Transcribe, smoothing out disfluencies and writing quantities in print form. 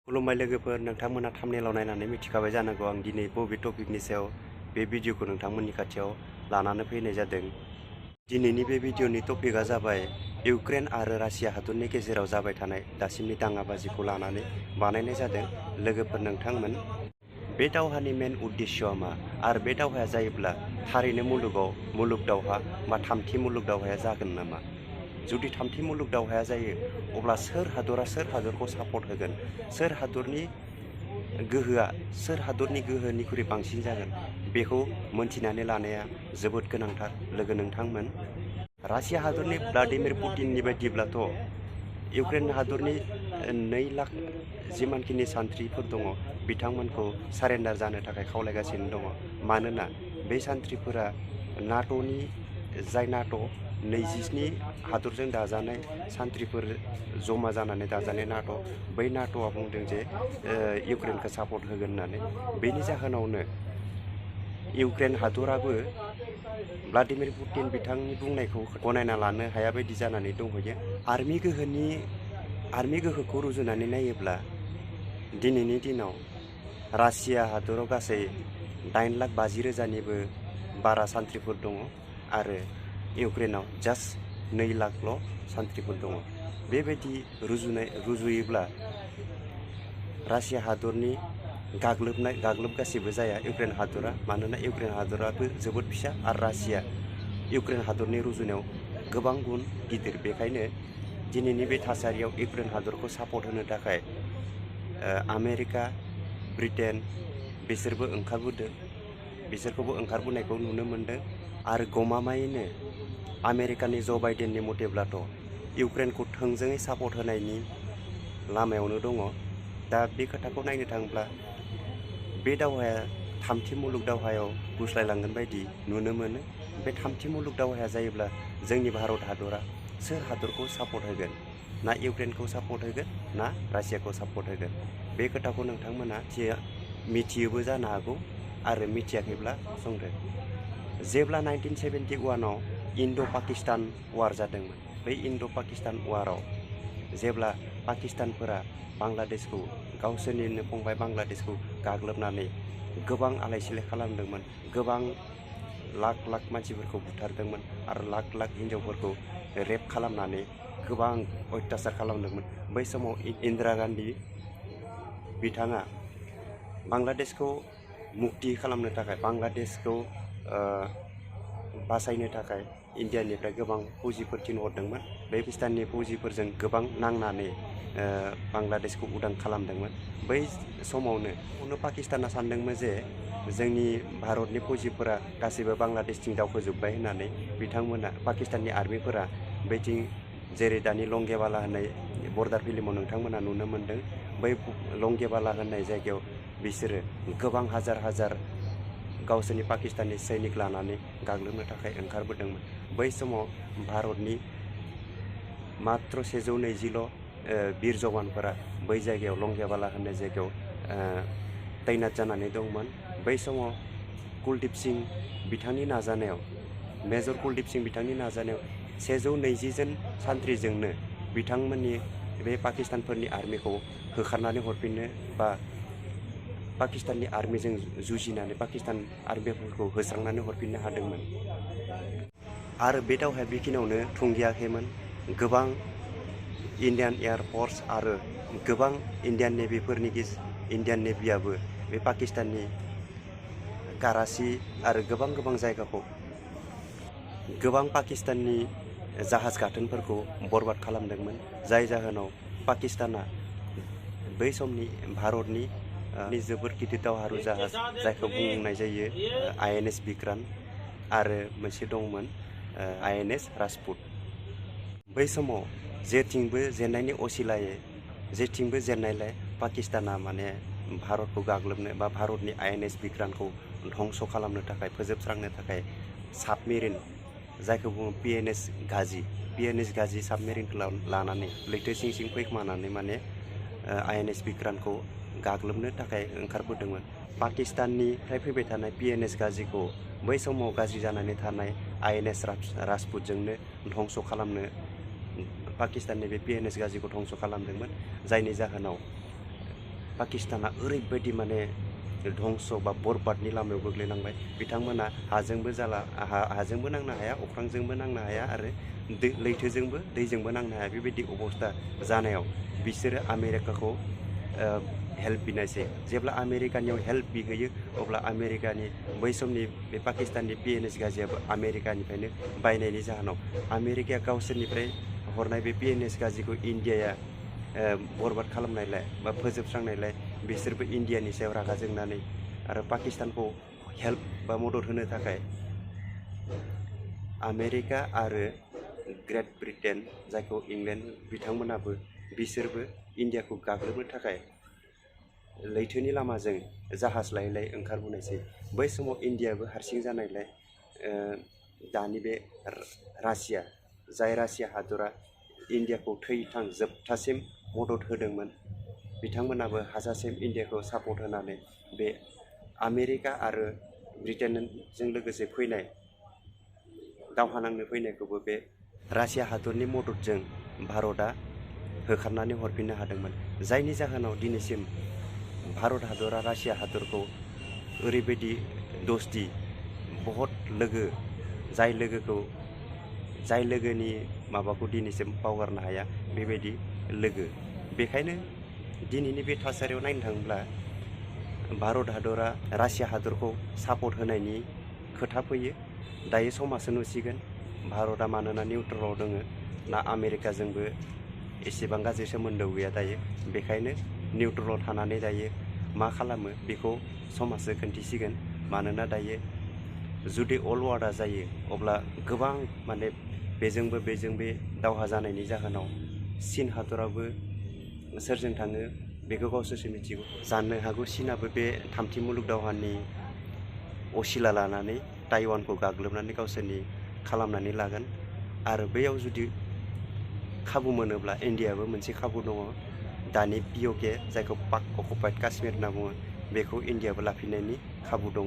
खुलुमबाय लोगोफोर, नोंथांमोना थाम्बनेइलाव नायनानै मिथिखाबाय जानांगौ आं दिनै बबे टपिकनि सायाव बे भिडिअखौ नोंथांमोननि खाथियाव लानानै फैनाय जादों। दिनैनि बे भिडिअनि टपिकआ जाबाय इउक्रेन आरो रासिया हादरनि गेजेराव जाबाय थानाय दासिमनि दाङाबाजिखौ लानानै बानायनाय जादों। लोगोफोर, नोंथांमोन बे दावहानि मेन उद्देश्यआ मा आरो बे दावहाया जायोब्ला थारैनो मुलुग दावहा बा थामथि मुलुग दावहाया जागोन नामा? जुदि थामथि मुलुग दावहाया जायो अब्ला सोर हादरा सोर हादरखौ सापर्ट होगोन, सोर हादरनि गोहोनिख्रुइ बांसिन जागोन, बेखौ मोनथिनानै लानाया जोबोद गोनांथार। लोगो नोंथांमोन, रासिया हादरनि व्लादिमिर पुटिननि बायदिब्लाथ' इउक्रेन हादरनि 2 लाख जिमानखिनि सान्थ्रिफोर दङ बिथांमोनखौ सारेन्डार जानो थाखाय खावलायगासिनो दङ। मानोना बे सान्थ्रिफोरा नाट' 27 हादरजों दाजानाय सान्थ्रिफोर जमा जानानै दाजानाय नाट', बै नाट'आ बुंदों जे इउक्रेनखौ सापर्ट होगोन होननानै। बेनि जाहोनावनो इउक्रेन हादराबो व्लादिमिर पुटिन बिथांनि बुंनायखौ गनायना लानो हाया बायदि जानानै दंहैयो। आर्मि गोहोखौ रुजुनानै नायोब्ला दिनैनि दिनाव रासिया हादराव गासै 8,50,000निबो बारा सान्थ्रिफोर दङ आरो इउक्रेनाव जास्ट 2 लाखल' सान्थ्रिफोर दङ। बेबायदि रुजुयोब्ला रासिया हादरनि गाग्लोब गासिबो जाया इउक्रेन हादरा, मानोना इउक्रेन हादराबो जोबोद फिसा आरो इउक्रेन हादरनि रुजुनायाव गोबां गुन गिदिर। बेखायनो दिनैनि बे थासारियाव इउक्रेन हादरखौ सापर्ट होनो थाखाय आमेरिका, ब्रिटेन बिसोरखौबो ओंखारबोनायखौ नुनो मोन्दों। आरो गमामायैनो आमेरिकानि ज' बाइडेननि मथेब्लाथ' इउक्रेनखौ थोंजोङै सापर्ट होनायनि लामायावनो दङ। दा बे खोथाखौ नायनो थाङोब्ला बे दावहाया थामथि मुलुग दावहायाव गुस्लायलांगोन बायदि नुनो मोनो। बे थामथि मुलुग दावहाया जायोब्ला जोंनि भारत हादरा सोर हादरखौ सापर्ट होगोन? ना इउक्रेनखौ सापर्ट होगोन ना रासियाखौ सापर्ट होगोन? बे खोथाखौ नोंथांमोना मिथियोबो जानो हागौ आरो मिथियाखैब्ला संदो। जेब्ला 1971आव इन्ड' पाकिस्तान वार जादोंमोन, बै इन्ड' पाकिस्तान वाराव जेब्ला पाकिस्तानफोरा बांलादेशखौ, गावसोरनिनो फंबाय बांलादेशखौ गाग्लोबनानै गोबां आलाय सिलाय खालामदोंमोन, गोबां लाख मानसिफोरखौ बुथारदोंमोन आरो लाख हिन्जावफोरखौ रेप खालामनानै गोबां अयथासार खालामदोंमोन। बै समाव इन्दिरा गान्धी बिथाङा बांलादेशखौ मुक्ति खालामनो थाखाय, बांलादेशखौ बासायनो थाखाय इन्डियानिफ्राय गोबां फौजिफोर थिनहरदोंमोन। बे पाकिस्ताननि फौजिफोरजों गोबां नांनानै बांलादेशखौ उदां खालामदोंमोन। बै समावनो पाकिस्ताना सानदोंमोन जे जोंनि भारतनि फौजिफोरा गासैबो बांलादेशथिं दावखोजोब्बाय होननानै। बिथांमोना पाकिस्ताननि आर्मिफोरा बैथिं, जेरै दानि लंगेवाला होननाय बर्डार फिल्माव नोंथांमोना नुनो मोन्दों, बै लंगेवाला होननाय जायगायाव बिसोरो गोबां हाजार गावसोरनि पाकिस्ताननि सैनिक लानानै गाग्लोबनो थाखाय ओंखारबोदोंमोन। बै समाव भारतनि मात्र 120ल' बिर जवानफोरा बै जायगायाव, लंगेवाला होननाय जायगायाव तैनात जानानै दंमोन। बै समाव मेजर कुलदीप सिं बिथांनि नाजानायाव 120 जन सान्थ्रिजोंनो बिथांमोननि बे पाकिस्तानफोरनि आर्मिखौ होखारनानै हरफिननो बा पाकिस्ताननि आर्मिजों जुजिनानै पाकिस्तान आर्मिफोरखौ होस्रांनानै हरफिननो हादोंमोन। आरो बे दावहाया बेखिनियावनो थुंगेयाखैमोन। गोबां इन्डियान एयार फर्स आरो गोबां इन्डियान नेभियाबो बे पाकिस्ताननि कराची आरो गोबां जायगाखौ, गोबां पाकिस्ताननि जाहाज गाथोनफोरखौ बरबाद खालामदोंमोन। जाय जाहोनाव पाकिस्ताना बै समनि भारतनि जोबोद गिदिर दावहारु जाहाज, जायखौ बुंनाय जायो INS विक्रांत, आरो मोनसे दंमोन INS राजपुत। बै समाव जेथिंबो जेननायलाय पाकिस्ताना भारतखौ गाग्लोबनो बा भारतनि INS विक्रांतखौ ध्वंस खालामनो थाखाय, फोजोबस्रांनो थाखाय साबमेरिन, जायखौ बुङो PNS गाजी साबमेरिनखौ लानानै लैथो सिं फैखोमानानै INS विक्रांतखौ गाग्लोबनो थाखाय ओंखारबोदोंमोन। पाकिस्ताननिफ्राय फैबाय थानाय PNS गाजीखौ बै समाव गाज्रि जानानै थानाय INS राजपुतजोंनो ध्वंस खालामनो, पाकिस्ताननि बे PNS गाजीखौ ध्वंस खालामदोंमोन। जायनि जाहोनाव पाकिस्ताना ओरैबायदि माने धंस बा बरबादनि लामायाव गोग्लैनांबाय। बिथांमोना हाजोंबो नांनो हाया, अख्रांजोंबो नांनो हाया आरो लैथोजोंबो दैजोंबो नांनो हाया। बेबायदि अबस्था जानायाव बिसोरो आमेरिकाखौ हेल्प बिनायसै। जेब्ला आमेरिकानियाव हेल्प बिहैयो अब्ला आमेरिकानि बै समनि बे पाकिस्ताननि PNS गाजियाबो आमेरिकानिफ्रायनो बायनायनि जाहोनाव आमेरिकाया गावसोरनिफ्राय हरनाय बे PNS गाजिखौ इन्डियाया बरबाद खालामनायलाय बा फोजोबस्रांनायलाय बिसोरबो इन्डियानि सायाव रागा जोंनानै आरो पाकिस्तानखौ हेल्प बा मदद होनो थाखाय आमेरिका आरो ग्रेट ब्रिटेन जायखौ इंलेन्ड बिथांमोनाबो बिसोरबो इन्डियाखौ गाग्लोबनो थाखाय लैथोनि लामाजों जाहाज लायै लायै ओंखारबोनायसै। बै समाव इन्डियाबो हारसिं जानायलाय दानि बे रासिया, जाय रासिया हादरा इन्डियाखौ थैथां जोबथासिम मदद होदोंमोन, बिथांमोनाबो हाजासिम इन्डियाखौ सापर्ट होनानै बे आमेरिका आरो ब्रिटेनजों लोगोसे फैनाय दावहा नांनो फैनायखौबो बे रासिया हादरनि मददजों भारतआ होखारनानै हरफिननो हादोंमोन। जायनि जाहोनाव दिनैसिम भारत हादरा रासिया हादरखौ ओरैबायदि दोस्ती बहुत लोगो, जाय लोगोनि माबाखौ दिनैसिम बावगारनो हाया बेबायदि लोगो। बेखायनो दिनैनि बे थासारियाव नायनो थाङोब्ला भारत हादरा रासिया हादरखौ सापर्ट होनायनि खोथा फैयो। दायो समासो नुसिगोन भारतआ मानोना निउट्रेलाव दङ ना आमेरिकाजोंबो एसेबां गाज्रि सोमोन्दो गैया दायो। बेखायनो निउट्रेलाव थानानै दायो मा खालामो बेखौ समासो खोन्थिसिगोन। मानोना दायो जुदि अल वारआ जायो अब्ला गोबां माने बेजोंबो बे दावहा जानायनि जाहोनाव चीन हादराबो सोरजों थाङो बेखौ गावसोरसो मिथिगौ। जानो हागौ चीनाबो बे थामथि मुलुग दावहानि असिला लानानै ताइवानखौ गाग्लोबनानै गावसोरनि खालामनानै लागोन आरो बैयाव जुदि खाबु मोनोब्ला इन्डियाबो मोनसे खाबु दङ। दानि POK जायखौ पाक अकुपाइड काश्मीर होनना बुङो बेखौ इन्डियाबो लाफिननायनि खाबु दङ।